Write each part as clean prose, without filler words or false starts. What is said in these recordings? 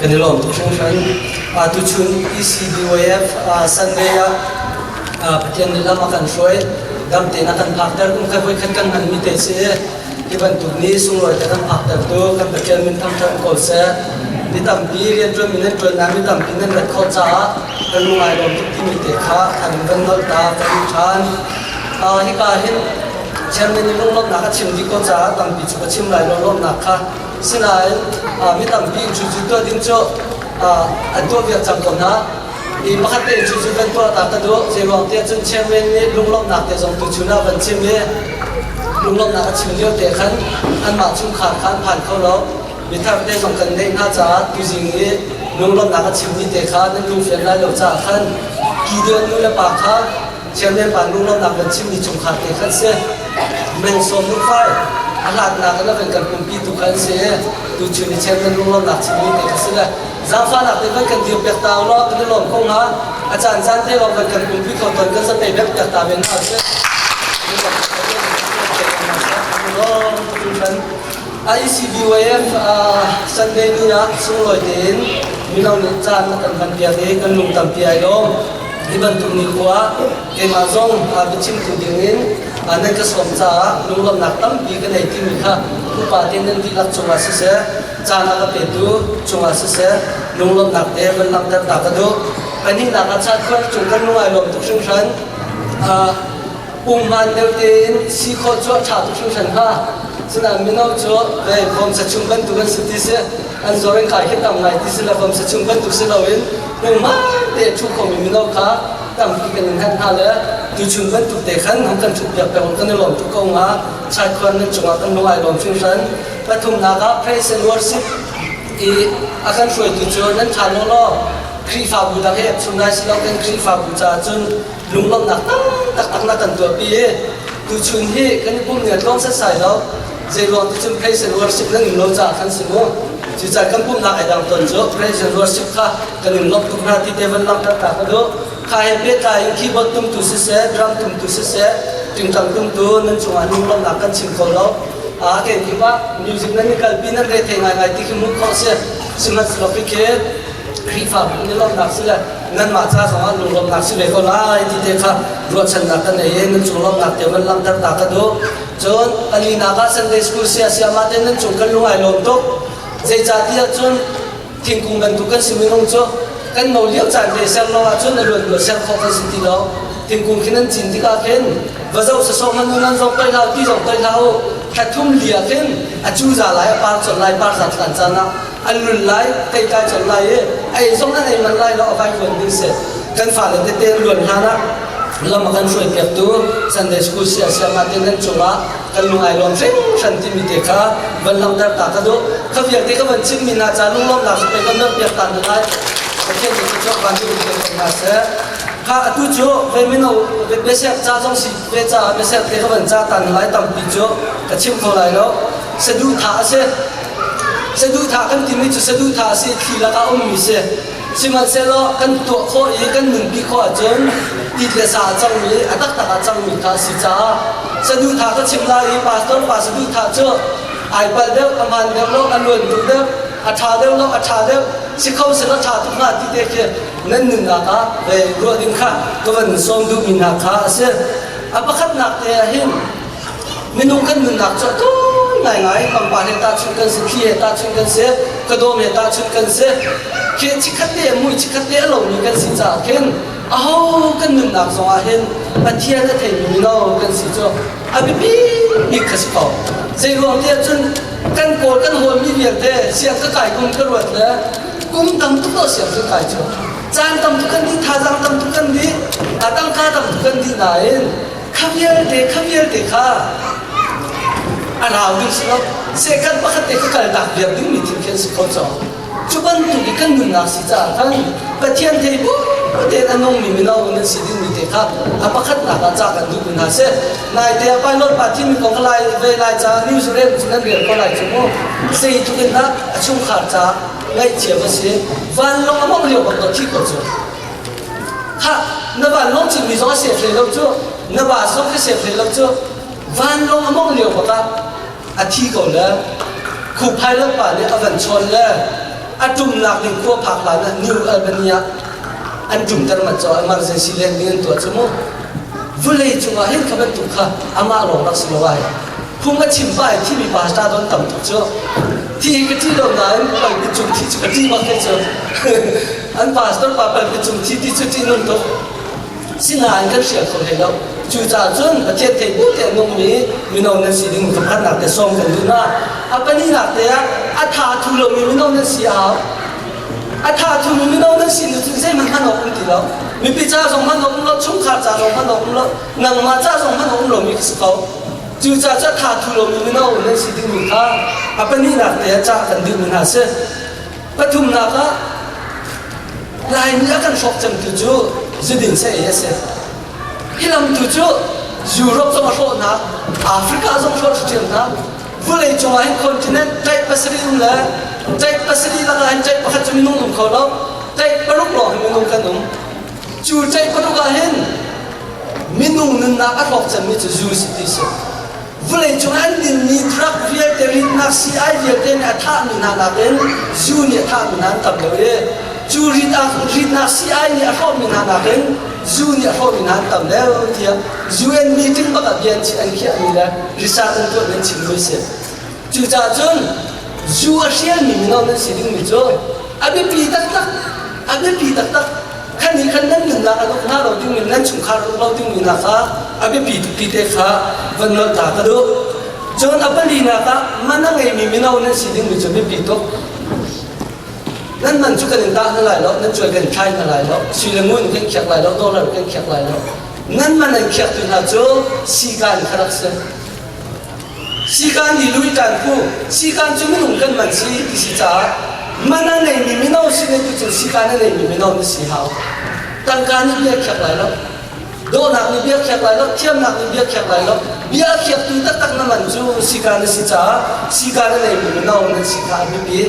Kan i lawm tuk hringhran. Tuchun ECBYF Sunday ah Pathian nih lam a kan hruai, dam tein a kan phakter. Kum khat voi khat kan hmanmi te si. Hi bantuk ni sunglawi te kan phaktertu kan Pathian min thangṭhat ko seh. Mi tampi rianṭuanmi nan ṭuan mi tampi nan rat khawh caah kan lung ai lawm tuk timi te kha kan van nolh ta kan i ṭhan. Hika hin chairman nih lunglawmhnak a chim dih ko caah tampi cu ka chim lai lo lawmhnak kha. Sinain mi tampi in cu tuah ding cu an tuah viar cang ko hna. I pakhat te cu cu kan tuah ta ka duh. Zeiruang tiah cun chairman nih lunglawmhnak te zong tuchun ah van chim i lunglawmhnak a chim lio te khan anmah chungkhar kha an phan kho lo. Mithar te zong kan neih hna caah tuzing i lunglawmhnak a chimmi te kha nan lungfian lai lo caah khan Gideon nu le pa kha chairman pa lunglawmhnak van chimmi chungkhar te khan si. Meng sawm lungfai a hlatnak in a van kan pumpi tu khan si. Tuchun i chairman lunglawmhnak chimmi te kha si le zaangfahnak te van kan dir piak ta law kan i lawm ko hnga. A caan caan te lawng van kan pumpi kho ton kan zapei bek piak ta men hna sih. ICBYF Sunday ni ah sunglawi tein mino nih caan a kan hman piak i kan lung tampi ai lawm. Hi bantuk nikhua keimah zong biachimtu dingin nan ka sawm caah lunglawmhnak tampi ka nei timi kha upa te nan dihlak cungah siseh, caan a ka petu cungah siseh, lunglawmhnak te van langhter ta ka duh. Pahnihnak ah caan cung kan lung ai lawm tuk hringhran. Pumhman deuh tein si khawh cu a ṭha tuk hringhran hnga. Sinain mino cu ve bawmsa chung bantuk an si ti si, an zuar in kai khi tam ngai ti si le bawmsa chung bantuk si loin nangmah te a ṭhu khomi mino kha tampi kan in hanh hna le tuchun bantuk te khan hung kan ṭhut piak peng kan i lawm tuk ko hnga. Chaikhuan nan cungah kan lung ai lawm hringhran. Pathumnak ah praise and worship i a kan hruaitu cu nan ṭha law Khrihfabu dang he chung nai si lo kan Khrihfabu caah cun lunglawmhnak tam taktak na kan tuahpi i tuchun hi kan i pum ning a tlawm setsai lo. Zeiruang ti cun praise and worship nan um lo caah khan si mu. Cucaah kan pumhnak ai dang tawn cu praise and worship kha kan in lawmh tuk hna ti te van langhter ta ka duh. Kha he pehtlai in keyboard tumtu siseh, drum tumtu siseh, tingtang tumtu nan cungah lunglawmhnak kan chim kho lo. A kenkip ah music nan i kalpi nan re thei ngaingai ti khi hmuh khawh si. Sihmanhsehlaw khi Khrihfabu nih lawmhnak si le nanmah ca zongah lunglawmhnak si ve ko lai ti te kha ruahchannak ka nei i nan cung lawmhnak te van langhter ta ka duh. Cun palinak ah Sunday School sia siama te nan cung kan lung ai lawm tuk. Zeicahtiah cun thingkung bantuk kan si minung cu kan no lio caan te ser lo ahcun a luan ser khawh kan si ti lo. Thingkung khi nan cin tikah khin va zoh sawsawh hmanh u nan zong toih hlah ti zong toih hlah u thla thum li ah khin a cuza lai a par colh lai par zat hlan caan ah an lun lai teitlai colh lai i ei zong an ei manh lai lo a vai luan ding si kan fale tete an luan hlan ah lam a kan hruai piaktu Sunday school sia siama te nan cungah kan lung ai lawm hringhran timi te kha van langhter ta ka duh kha vialte ka van chimmi hna ca lunglawmhnak cu pei kan van piak ta hna lai Pathian nih cu van duh in kan hna seh kha atu cu ve mino biasiak ca zong si ve caah biasiak te ka van ca ta hna lai tampi cu ka chim kho lai lo saduhthah a si Saduhthah kan timi cu saduhthah a si, thli lakah ummi si. Sihmanhsehlaw kan tuah khawh i kan nunpi khawh ahcun tit le sa a cangmi, a taktak a cangmi kha a si caah saduhthah ka chim lai i pastor pa saduhthah cu ai palh deuh, a hmaan deuh lo, a luan tuk deuh, a ṭha deuh lo, a ṭha deuh, si kho selaw ṭha tuk hnga ti te khi nan nunnak ah ve ruah ding kha ka van sawm duhmi hna kha a si. A pakhatnak te ah hin Minung kan nunnak cu a tawi ngaingai. Pangpar he tahchunh kan si, thli he tahchunh kan si, khuadawm he tahchunh kan si. Khi chikkhat te mui chikkhat te a lomi kan si caah khin aho kan nunnak zongah hin Pathian a theimi mino kan si cu a biapi bik kha si ko. Zeiruang tiah cun kan kawl kan hawlmi vialte siang ka kai kum ka ruat le kum tam tuk lo siang ka kai cu caan tam tuk kan dih thazaang tam tuk kan dih tangka tam tuk kan dih nain Kha vialte, kha vialte kha a rau ding si lo. Second pakhat te kha kaltak viar dingmi thil khi an si kho cang. Cu bantuk i kan nunnak si caah khan Pathian thei bu tein a nungmi mino nan si dingmi te kha a pakhatnak ah ca kan duhmi hna si. Naite ah pilot pa thimi kong ka lai ve lai caah news rel cu nan rel ko lai cu mu. Zeitluk in dah a chungkhar caah ngaihchia va si. Vanlawng a mawngh lio bak to thi ko cu. Khah, na vanlawng citmi zong a sef hlei lo cu, na va zong khi sef hlei lo cu. Vanlawng a mawngh lio bak ah a thi ko le khu pilot pa nih a van chawn le A ṭumnak ding khua phak hlan ah New Albany ah an ṭumter manh caah emergency landing an tuah cu mu. Vulei cungah hin kha bantuk kha amah lawng rak si lo ai. Phung a chim pah i thimi pastor don tam tuk cu. Thi hi ka ṭih lo nain palpi cung thi cu ka ṭih bak hei cu. An pastor pa palpi cung thi ti cu ṭih nun tuk. Sinain kan hrial kho hlei lo. Cucaah cun Pathian theih bu te a nungmi mino nan si ding pakhatnak te sawm kan duh hna. A pahnihnak te ah a tha thu lomi mino nan si a hau. A tha thumi mino nan si nu cun zeihmanh hman awk um ti lo. Mipi ca zong hman awk um lo, chungkhar ca zong hman awk um lo, nangmah ca zong hman awk um lomi khi si ko. Cucaah cu a tha thu lomi mino nan si dingmi kha a pahnihnak te ah cah kan duhmi hna si. Pathumnak ah Laimi a kan hrawk cemtu cu zudin saei a si. Hi lam tu cu Europe zong a hrawh hna, Africa zong hrawh ṭhiam hna. Vawlei cungah hin continent type pasarih um le type pasarih lakah hin type pakhat cu minung um kho lo. Type paruk lawng hin minung kan um. Cu type paruk ah hin minung nunnak a hrawk cemmi cu zu si ti si. Vawleicung an dinmi drug vialte ritnak sii-ai vialte nih a thahmi hna nakin zu nih a thahmi hna an tam deuh i cu ritnak sii-ai nih a hrawhmi hna nakin zu nih a hrawhmi hna an tam deuh tiah UN meeting bak ah bia an khiahmi le research an tuahmi an chimmi a si. Cucaah cun zu a hrialmi mino nan si dingmi cu a biapi taktak a biapi taktak khan nih khan nan nunnak an uk hna lo dingmi nan chungkhar uk lo dingmi hna kha a biapi tuk ti te kha van nolh ta ka duh. Cun a palinak ah man a ngeimi mino nan si dingmi cu biapi tuk. Nan man cu kan in tah hna lai lo, nan cuai kan thlai hna lai lo, sui le ngun kan khiak lai lo, dollar kan khiak lai lo. Nan man an khiaktu hna cu sikan kha rak si. Sikan nih lui ṭan phu, sikan cu minung kan man si ti si caah man a neimi mino sin in tucun sikan a neimi mino na si hau. Tangka nih bia khiak lai lo. Dawhnak nih bia khiak lai lo, thiamnak nih bia khiak lai lo. Bia a khiaktu taktak na man cu sikan na si caah sikan a neimi mino nan si kha a biapi.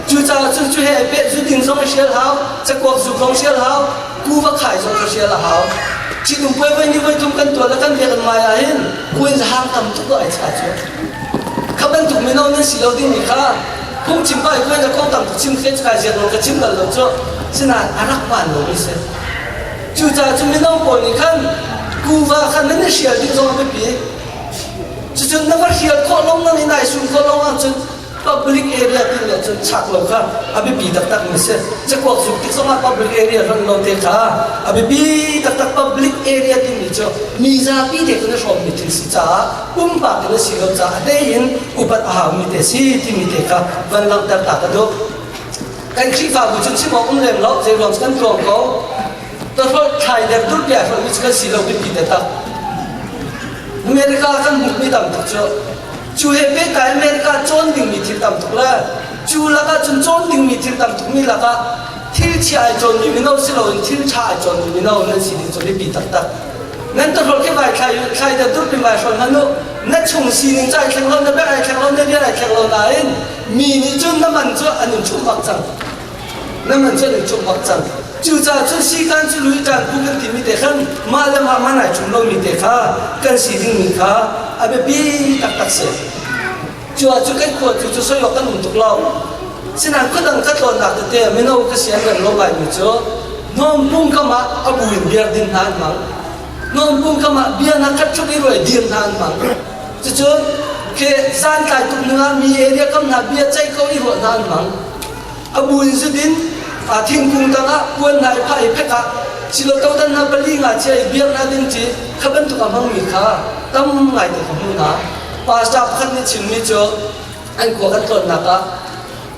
Cucaah cun cu he peh zu ding zong i hrial hau, cakuak zuk zong hrial hau, kuva khai zong ka hrial a hau. Ṭhitum puai voi ni voi thum kan tuah le kan biakinn mai ah hin kuin hang tam tuk ai cha cu. Kha bantuk mino nan si lo dingmi kha phungchim pa i kuan le kong tam tuk chim khe kai ziak lo ka chim bal lo cu. Sinain a rak hmaan lomi si. Cucaah cu mino pawl nih khan kuva kha nan i hrial ding zong a biapi. Cucun na va hrial khawh lawng nang in ai sum khawh lawng ahcun public area ti le cun chak lo kha a biapi taktak mi si. Cakuak zuk tik zongah public area hran lo te kha a biapi taktak. Public area timi cu mi zapi te kan i hrawmmi thil si caah pumpak in a si lo caah a hlei in upat a haumi te si timi te kha van langhter ta ka duh. Kan Khrihfabu cu chim awk um lem lo, zei ruang kan tluang ko. Tawhrolh thlai der dur bia hrolhmi cu kan si lo biapi taktak. America kan hmuhmi tam tuk cu Cu he pehtlai America cawn dingmi thil tam tuk le cu lakah cun cawn dingmi thil tam tukmi lakah thil chia ai cawnmi mino si loin thil ṭha ai cawnmi mino nan si ding cu biapi taktak. Nan tawhrolh khi vai thlai thlai da durpi vai hrawn hmanh u na chung sining cu ai thleng lo na bek ai thleng lo na rian ai thleng lo nain mi nih cun na man cu an in chumh bak cang. Na man cu an in chumh bak cang. Cucaah cun sikan cu lui ṭan phu kan timi te khan mah le mah man ai chum lomi te kha kan si dingmi kha a biapi taktak si. Cu ah cu kan khua cu cu soi awk kan um tuk lo. Sinain khuadang ka tlawnnak tete mino ka si an rem lo ngaimi cu hnawmpung kam ah a bu in beer din hna an hmang. Hnawmpung kam ah bia na khat ṭhup i ruai dir hna an hmang. Cucun khi santlai tuk ning ah mi area kam hna bia ceih ko i ruah hna an hmang. A bu in zut in thingkung tangah puan hna i phah i phek ah silo todan hna pali nga chia i biak hna ding ci kha bantuk a hmangmi kha tam ngai te ka hmuh hna. Pastor pakhat nih chimmi cu an khua kan tlawnnak ah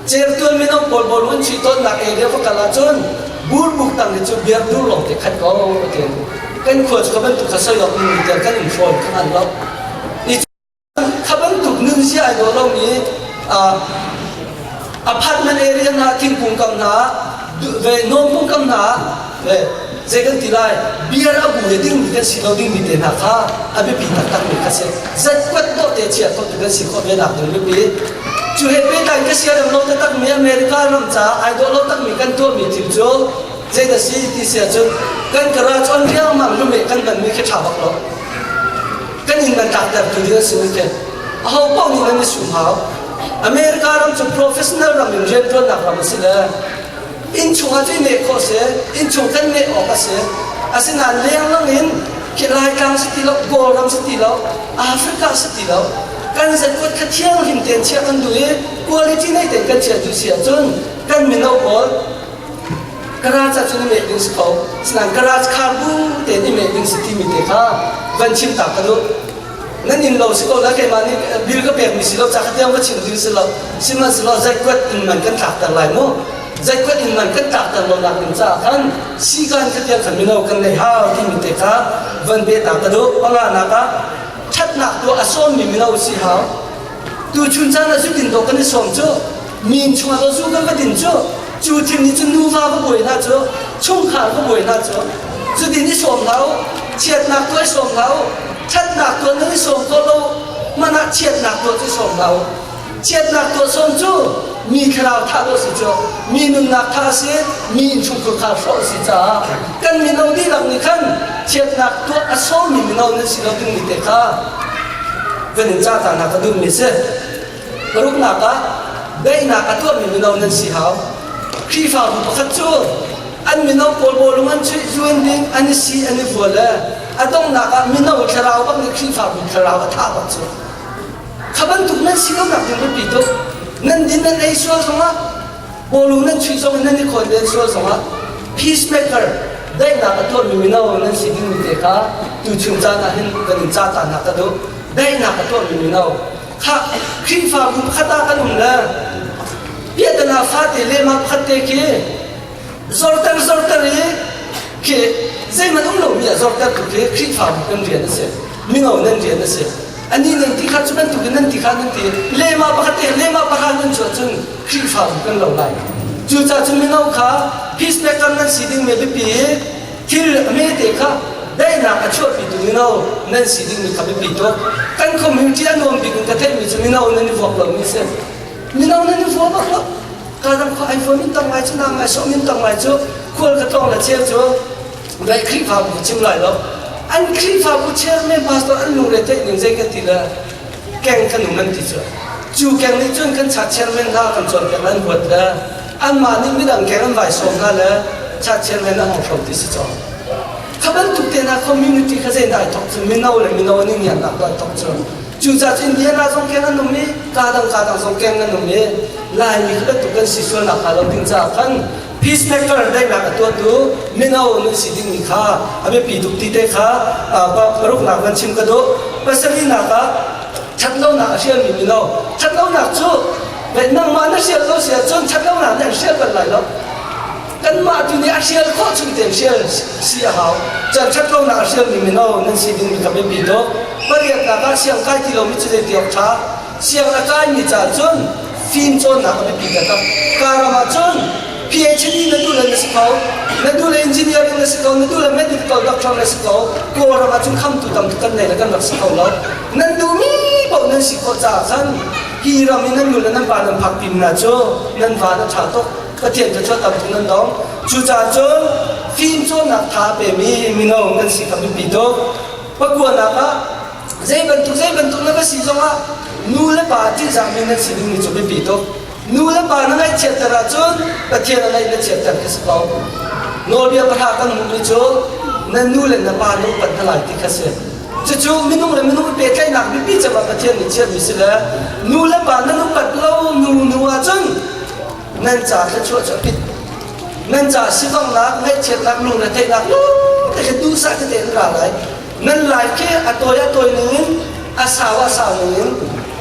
certual mino pawl bawlung an chuih tawnnak area va kal ahcun burbuk tang hi cu biak dur lawng te khat ko a ti. Kan khua cu kha bantuk kha soi awk in kan in hrawn kha ngan lo. Kha bantuk nunzia ai dawh lomi apartment area hna thingkung kam hna ve nawmpung kam hna ve zei kan ti lai beer a bu le dingmi kan si lo dingmi te hna kha a biapi taktak mi kha si zatkuat dawh te chia kho tu kan si khawh ve nak ding biapi cu he pehtlai ka sia rem lo taktak mi America ram caah ai dawh lo takmi kan tuahmi thil cu zei dah si ti si ahcun kan garage on riangmang lumeh kan hmanmi khi ṭha bak lo Kan inn nan tlaktertu ding an si mi khi aho paoh nih nan i sum hau. America ram cu professional ram in rianṭuannak ram a si le innchung ah cu i meh khawh si, innchung kan meh awk a si. Asinain lenglang in khi Laitlang si ti lo, Kawlram si ti lo, Africa si ti lo, kan zeikuat kha thianghlim tein chiah kan duh i quality nei tein kan chiah duh si ahcun kan mino pawl garage ah cun i meh ding si ko. Asinain garage khar bu tein i meh ding si timi te kha van chim ta ka duh. Nan inn lo si ko la keimah nih bill ka pekmi si lo ca kha tiang va chim ding si lo. Sihmanhsehlaw zeikuat inn man kan tlakter lai mu. Zeikuat inn man kan tlakter lo nak ding caah khan sikan kha tiang khan mino kan nei hau timi te kha van pe ta ka duh. Panganak ah ṭhatnak tuah a sawmmi mino si hau. Tuchun caan ah zu din dawh kan i sawm cu mi inn chungah zu kan va din cu cu thil nih cun nuva va buai hna cu chungkhar va buai hna cu zu din i sawm hlah u chiatnak tuah i sawm hlah u ṭhatnak tuah nan i sawm ko lo hmanh ah chiatnak tuah cu i sawm hlah u chiatnak tuah sawm cu mi thlarau thah lo si cu mi nunnak thah a si mi innchungkhur kha hrawh a si caah kan mino dihlak nih khan chiatnak tuah a sawmmi mino nan si lo dingmi te kha van in ca ta hna ka duhmi si. Paruknak ah daihnak a tuahmi mino nan si hau. Khrihfabu pakhat cu an mino pawl bawlung an chuih zuan ding an i si an i vual le a donghnak ah mino thlarau bak nih Khrihfabu thlarau a thah bak cu. Kha bantuk nan si lonak ding biapi tuk. Nan din nan ei sual zongah bawlung nan chuih zong in nan i khawn len sual zongah peacemaker daihnak a tuahmi mino nan si dingmi te kha tuchun caan ah hin kan in ca ta hna ka duh. Daihnak a tuahmi mino Khah, Khrihfabu pakhat ah kan um le piahtana fate lehmah pakhat te khi zorter zorter i khi zeihmanh um lomi ah zorter tu khi Khrihfabu kan rian a si. Mino nan rian a si. Ani nan ti kha cu bantuk in nan ti kha nan ti lehmah pakhat te lehmah pakhat nan chuah cun Khrihfabu kan lo lai. Cucaah cun mino kha peacemaker nan si ding mi biapi Thil a hmete kha daihnak a chuahpitu mino nan si dingmi kha biapi tuk. Kan community a nuam bik in ka theihmi cu mino nan i vuak lomi si. Mino nan i vua bak lo. Kadang khua iPhone in tang ngai cu na ngai sawm in tang ngai cu khual ka tlawng le cheu cu dai Khrihfabu chim lai lo. An Khrihfabu chairman pastor an lungre theih ning zei ka ti le keng kan um an ti cu. Cu keng nih cun kan cha chairman hna kan cawnpiak le an huat le anmah nih midang keng an vai sawm hna le chatchian men a hong hro ti si caw. Kha bantuk te hna community kha zeidah ai thok cu mino le mino an i ngiatnak do ai thok cu. Cucaah cu Indiana zong keng an um i kadang kadang zong keng an um i Laimi kha bantuk kan si sualnak hnga lo ding caah khan peacemaker daihnak a tuahtu mino nan si dingmi kha a biapi tuk ti te kha paruknak van chim ka duh. Pasarihnak ah ṭhatlonak a hrialmi mino ṭhatlonak cu nangmah na hrial lo si ahcun ṭhatlonak nih an hrial bal lai lo. Kanmah tu nih a hrial khawh chung tein hrial si a hau. Cun ṭhatlonak a hrialmi mino nan si dingmi kha biapi tuk. Pariatnak ah siang kai ti lomi cu zei ti awk ṭha. Siang a kaimi caah cun fim cawnnak a biapi taktak. Ka ram ah cun PhD na duh le na si kho, na duh le engineering na si ko, na duh le medical doctor na si ko. Kawlram ah cun khamtu tam tuk kan nei le kan rak si kho lo. Nan duhmi paoh nan si khawh caah khan hi ram i nan nu le nan pa nan phak pin hna cu nan van a ṭha tuk. Pathian thluachuah tam tuk nan dong. Cucaah cun fimcawnnak tha a pemi mino nan si kha biapi tuk. Pakuanak ah zei bantuk zei bantuk na va si zongah nu le pa ṭihzahmi nan si dingmi cu biapi tuk. Nu le pa na ngaihchiatter ahcun Pathian a ngaih na chiatter khi si ko. Nawlbia pahra kan hmuhmi cu na nu le na pa na upat hna lai ti kha si. Cucu minung le minung i pehtlaihnak biapi cem ah Pathian nih chiahmi si le nu le pa nan upat lo nu nu ahcun nan ca thluachuah cu a pit. Nan ca sivanghnak, ngaihchiatnak, lungretheihnak te khi duhsah tete in ra lai. Nan life khi a tawi a tawi ning in a sau a sau ning in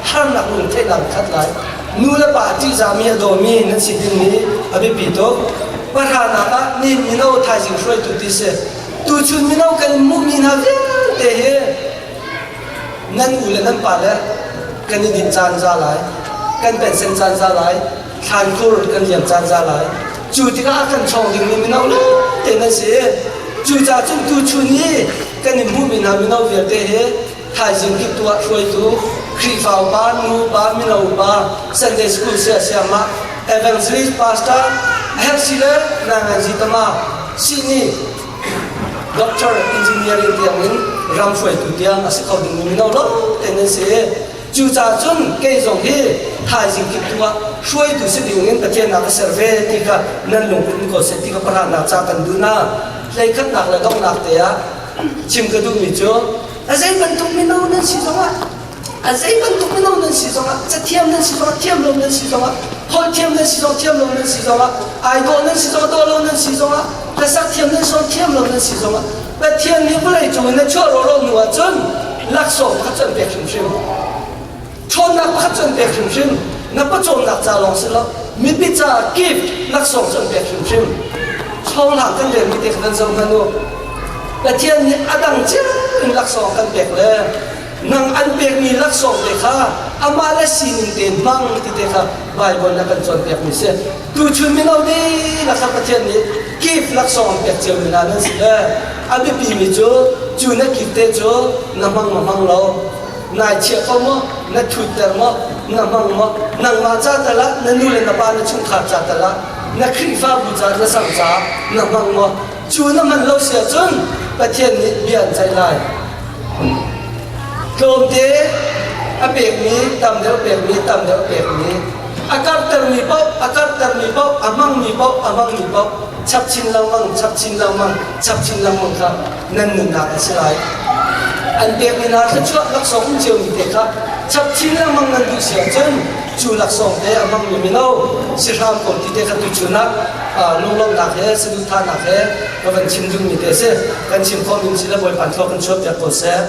harnak lungtheihnak khat lai. Nu le pa ṭihzahmi a dawmi nan si dingmi a biapi tuk. Pahranak ah ni mino thaizing hruaitu ti si. Tuchun mino kan hmuhmi hna vialte hi nan u le nan pa le kan i dinh caan za lai, kan pension caan za lai, thlankhur kan liam caan za lai. Cu tikah a kan chawng dingmi mino lawngte nan si. Cucaah cun tuchun i kan i hmuhmi hna mino vialte hi thaizing kip tu ah hruaitu Khrihfa upa, nu upa, mino upa, Sunday school saya sayamah, evangelist, pastor, a herh si le nanganzi tama, sihni, doctor, engineering tiang in ram hruaitu tiang a si kho dingmi mino lawngte nan si. Cucaah cun kei zong hi Thaizing kip tu ah hruaitu si ding in Pathian a ka ser ve ti kha nan lungput in ko seh ti kha pahranak ca kan duh na. Hleikhatnak le donghnak te ah chim ka duhmi cu a zei bantuk mino nan si zongah a zei bantuk mino nan si zongah cathiam nan si zongah thiam lo nan si zongah holh thiam nan si zong thiam lo nan si zongah ai dawh nan si zong dawh lo nan si zongah hlasak thiam nan si zong thiam lo nan si zongah Pathian nih vawlei cung in na chuah rawlawh hnu ahcun laksawng pakhat cu an pek hrimhrim. Ṭhawnnak pakhat cu an pek hrimhrim. Na pawcawmnak ca lawng si lo, mipi caah gift laksawng cu an pek hrimhrim. Thawnglang kan relmi te kha van zoh hmanh u. Pathian nih a dang cio in laksawng kan pek le nang an pekmi laksawng te kha amah le sining tein hmang ti te kha Baibal na kan cawnpiakmi si. Tuchun mino dihlak kha Pathian nih gift laksawng an pek ciomi hna nan si le a biapimi cu cu na gift te cu na hmang ma hmang lo nai chiah ko maw na thutter maw na hmang maw nangmah ca tal ah na nu le na pa na chungkhar ca tal ah na Khrihfabu ca na sang ca na hmang maw cu na hman lo si ahcun Pathian nih bia an ceih lai. Tlawmte a pekmi, tam deuh pekmi, tam deuh pekmi, a karhtermi paoh, a karhtermi paoh, a hmangmi paoh, a hmangmi paoh, chap chin lengmang, chap chin lengmang, chap chin lengmang kha nan nunnak a si lai. An pekmi hna thluachuah laksawng um ciomi te kha chap chin lengmang nan duh si ahcun cu laksawng te a hmangmi mino si hram ko ti te kha tuchun ah lunglawmhnak he saduhthahnak he ka van chim duhmi te a si. Kan chim khawh ning si le Bawipa thlua kan chuahpiak ko seh.